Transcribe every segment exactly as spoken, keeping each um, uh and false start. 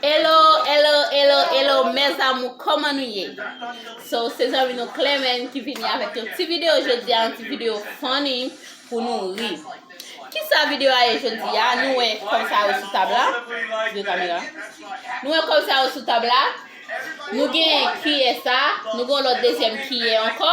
Hello, hello, hello, hello, mes amours, kòman nou ye? So, se zanmi nou Clement ki vini avèk yon ti videyo jodi a, yon ti videyo funny pou nou ri. Kisa videyo a ye jodi a? Nou wè kòb sa yo sou tab la. De kamera. Nou wè kòb sa yo sou tab la. Nou gen kiyè sa, nou gen yon lòt dezyèm kiyè ankò.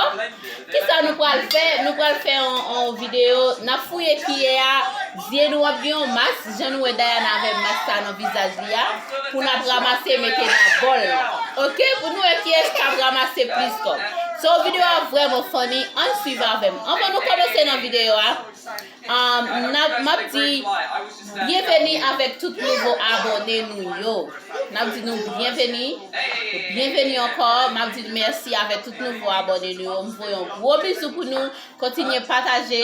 Kisa nou pral fè? Nou pral fè yon, yon videyo. N ap fouye kiyè a. Zye nou ap gen yon mas. Jan nou wè Diana avèk mas sa nan vizaj li a. Pou n ap ranmase mete nan bòl la. Oke? Pou nou wè kiyès k ap ranmase plis kòb. So, videyo a vrèman funny. Ann swiv avè m. Anvan nou kòmanse nan videyo a, Um, n ap, m ap di byenveni avèk tout nouvo abòne nou yo. N ap di nou byenveni. Byenveni ankò. M ap di mèsi avèk tout nouvo abòne nou yo. M voye yon gwo bizou pou nou. Kontinye pataje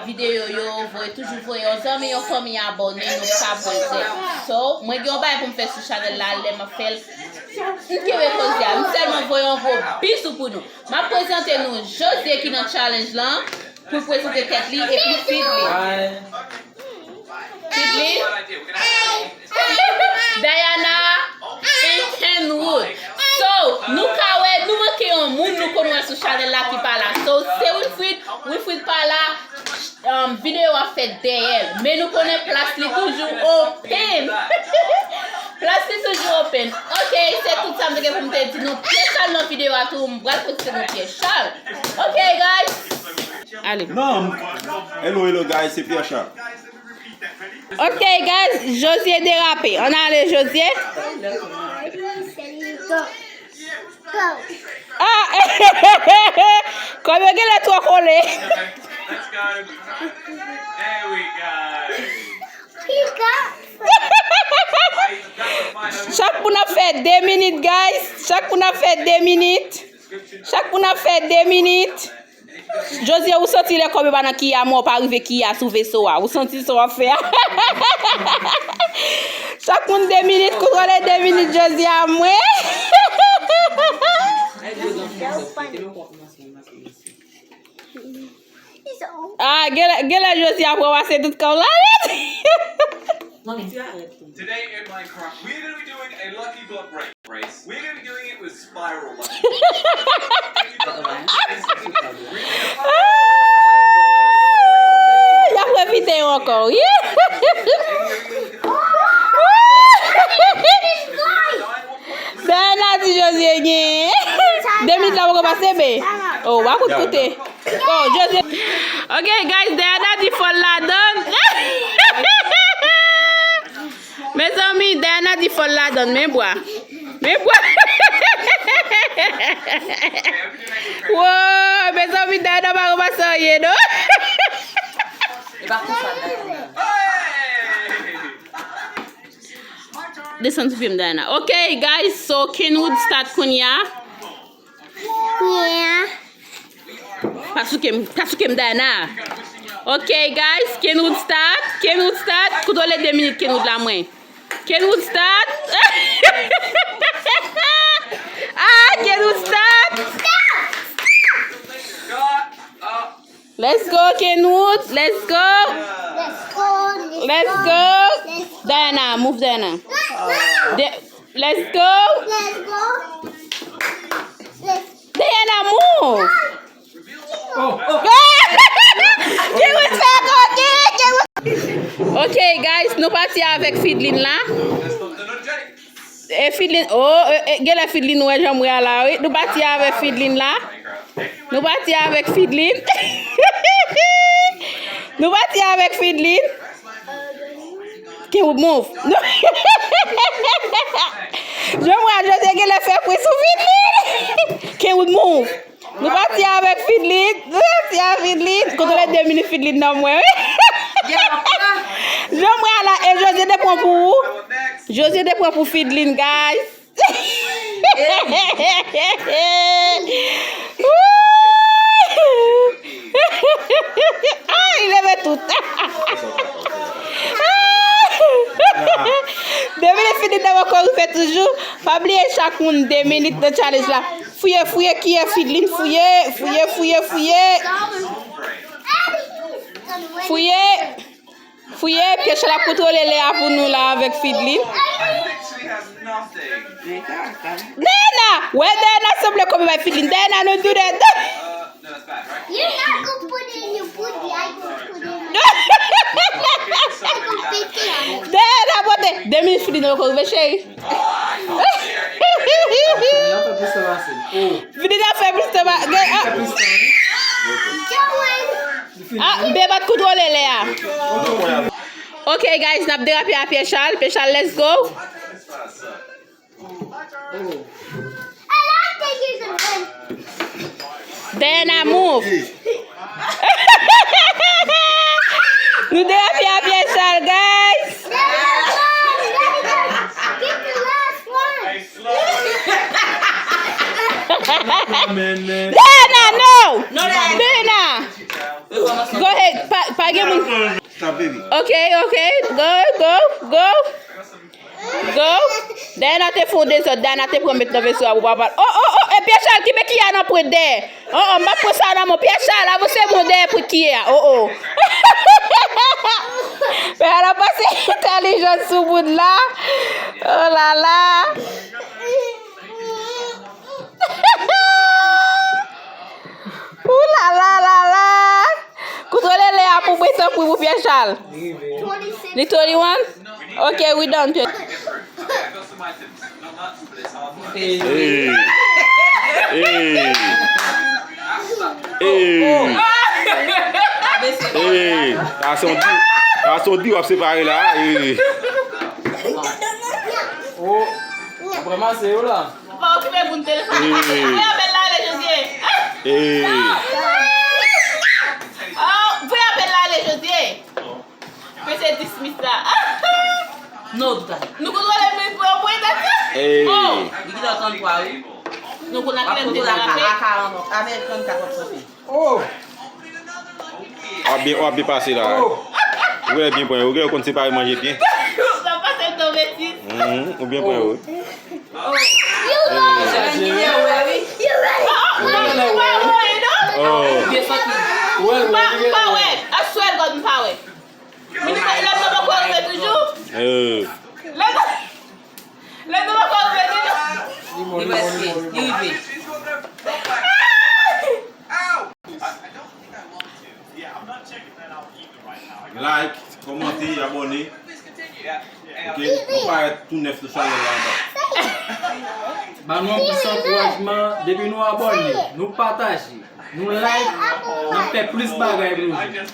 videyo yo. Voye, toujou voye yon zanmi, yon fanmi abòne nou ka bezwen. So, mwen gen yon bagay pou m fè sou chanèl la, lè m ap fè l, m kenbe koze a. M sèlman voye yon gwo bizou pou nou. M ap prezante nou Josie ki nan challenge lan. Pou prezante tèt li epi feed li. Feed li. Diana and Kenwood. So, nou ka wè, nou manke yon moun nou konn wè sou chanèl la ki pa la. So, se Wilfrid, Wilfrid pa la, um, videyo a fèt dèyè l. Men nou konnen plas li toujou open. Plas li toujou open. Ok, se tout sa m te gen pou m te di nou. Pye chal nan videyo a tou, m pral poste nou pye chal. Ok, guys. Ale. Non. Hello, hello, guys, se Pierre Charles. Ok, guys, Josie derape. Ann ale, Josie. Ah! Kòm yo genlè twò kole. Chak moun ap fè de minit, guys. Chak moun ap fè de minit. Chak moun ap fè de minit. Josie, ou santi lè kòb yo pa nan kiyè a, men w pa rive kiyè a sou veso a. Ou santi sa w ap fè a? Chak moun de minit, kontwole de minit, Josie a mwen. Ah, genlè, genlè Josie ap ranmase tout kòb la. Today in Minecraft, we're gonna be doing a lucky block race. Race. We're gonna be doing it with spiral lucky. Ah, y ap repete yo ankò, wi. Diana di Josie gen. De minit la poko pase, be. Oh, w a kout koute. Oh, Josie. Ok, guys, Diana di fò l ladann. Mezanmi, Diana di fò l ladann, men bwa. Men bwa. Wow, mezanmi, Diana pa ranmase anyen, non. Desann sou pye m, Diana. Ok, guys, so Kenwood start kounye a. Yeah. Pa souke m, pa souke m, Diana. Ok, guys, Kenwood start, Kenwood start. Kontwole de minit Kenwood la mwen. Kenwood start. Ah, Kenwood start. Let's go, Kenwood. Let's go. Let's go. Let's go. Diana, move, Diana. De- Let's go. Let's go. Diana, move. Kenwood fè koke, Kenwood. Ok, guys, nou pati avèk Fidlin la. E Fidlin, oh, e, e, genlè Fidlin wè jan m wè a la, wi. Nou pati avèk Fidlin la. Nou pati avèk Fidlin. Nou pati avèk Fidlin. Kenwood move. Jomwa, Josie genlè fè pri sou Fidlin. Kenwood move. Nou pati avèk Fidlin. Nou pati avèk Fidlin. Kontwole de minit Fidlin nan mwen, wi. Jomwa la, e Josie te pran pou ou. Josie te pran pou Fidlin, guys. Ah, li leve tout. De minit Fidlin nan ankò rive toujou. Pa bliye chak moun de minit nan challenge la. Fouye, fouye kiyè Fidlin, fouye, fouye, fouye, fouye. Fouye. Fouye, Pierre Charles ap kontwole Lea pou nou la avèk Fidlin. Diana! Wè, Diana sanble kòm bay Fidlin. Diana, don't do that. You're not gonna put it in your booty. I gonna put it in my I gonna pick it out. Diana, pote. De minit Fidlin poko rive, cheri. Fidlin ap fè plis tan pase. Fidlin ap fè plis tan pase. Joanne. Ah, Beba t kontwole Lea. Ok, guys, n ap derape a Pierre Charles. Pierre Charles, let's go. Diana, move. Nou derape a Pierre Charles, guys. Diana, no! Diana! Go ahead. Pa, pa gen moun. Ok, ok. Go, go, go. Go. Diana te fè yon dezòd. Diana te pran met nan veso a pou papa. Oh, oh, oh. E Pierre Charles ki met ki a nan pwent dèyè. Oh, oh, m ap pran sa nan men Pierre Charles. Avanse bon dèyè pwent ki a. Oh, oh. Pierre Charles pase entèlijans sou moun la. Oh la la. Ooh la la la la. Kontwole Lea pou mwen, tanpri, pou Pierre Charles. Li twenty-one? Ok, we done. Hey. Hey. Hey. Hey. A se yon di, a se yon di w ap separe la. Hey. Oh, w ap ranmase yo la. Pa okipe moun telefòn. Voye apèl la ale, Josie. Oh, voye apèl la ale, Josie. Mesye dismiss la. Non, tout a. Nou kontwole moun pou yo pran dat la. Oh, li gentan trannntwa, wi. Nou konn a kilè nou te derape. A karant, avè trannkat w ap soti. Oh! W ap byen, w ap byen pase la. Oh! Ou genlè byen pran yo, ou genlè konn separe manje byen. Sa pase tonbe ti. Mhm, ou byen pran yo. Oh. You lost. Jèn li ye wè, wi. You ready? Oh, oh, oh, oh, oh, non. Oh. Byen soti. Wè, wè, pa, pa wè. Aswè, God, m pa wè. Lè m nan poko rive toujou. Eh. Lè m nan, lè m nan poko rive toujou. Li prèske, li rive. Like, kòmante, abòne. Ok, nou parèt tou nèf sou chanèl la ankò. Ban nou yon plis ankourajman, depi nou abòne, nou pataje. Nou like, n ap fè plis bagay pou nou. Say it.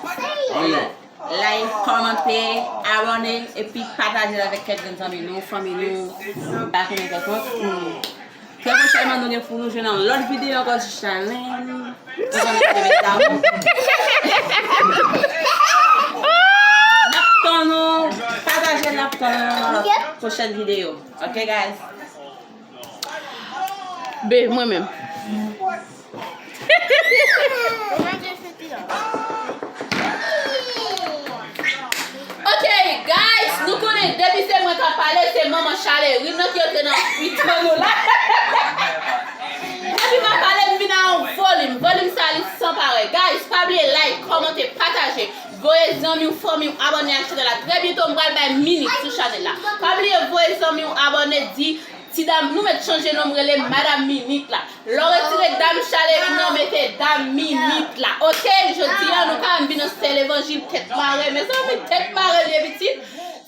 Say it. One love. Like, kòmante, abòne, epi pataje l avèk kèk grenn zanmi nou, fanmi nou, pa konnen kèlkonk. Trè pwochènman, nou gen pou nou jwenn nan lòt videyo ankò sou chanèl. N ap tann nou, pataje l, n ap tann nou nan lòt pwochèn videyo. Ok, guys? Be, mwen menm. Ok, guys, nou konnen depi se mwen k ap pale, se manman Chalerine nan ki antre nan mitan nou la. Depi m ap pale, m vin a yon volim. Volim sa, li san parèy. Guys, pa bliye like, kòmante, pataje. Voye zanmi w, fanmi w, abòne ak chanèl la. Trè byento, m pral bay minit sou chanèl la. Pa bliye voye zanmi w, abòne, di Ti dam, nou mèt chanje non m rele Madam Minit la. Lè w retire dam Chalerine nan, mete dam Minit la. Ok, jodi a, nou ka vin nan sèl evanjil tèt mare. Mezanmi, tèt mare l ye pitit.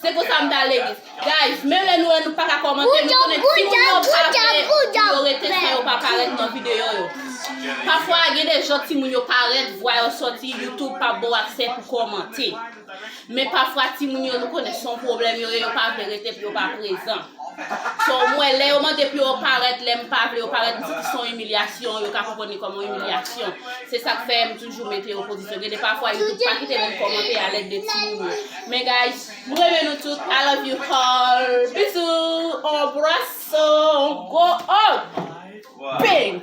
Se konsa m t al legliz. Guys, menm lè nou wè nou pa ka kòmante, nou konnen timoun yo pa vle pou yo rete san yo pa parèt nan videyo yo. Pafwa, gen de jan timoun yo parèt, vwa yo sòti, YouTube pa ba w aksè pou kòmante. Men pafwa, timoun yo, nou konnen se yon pwoblèm yo ye, yo pa vle rete pou yo pa prezan. So, mwen, lè yo mande pou yo parèt, lè m pa vle yo parèt, m santi se yon imilyasyon, yo ka konprann li kòm yon imilyasyon. Se sa k fè m toujou mete yo pozisyon. Gen de pafwa, YouTube pa kite moun kòmante alèz de timoun yo. Men, guys, m renmen nou tout. I love you all. Bisous. On embrasse. On gros hug. Bang.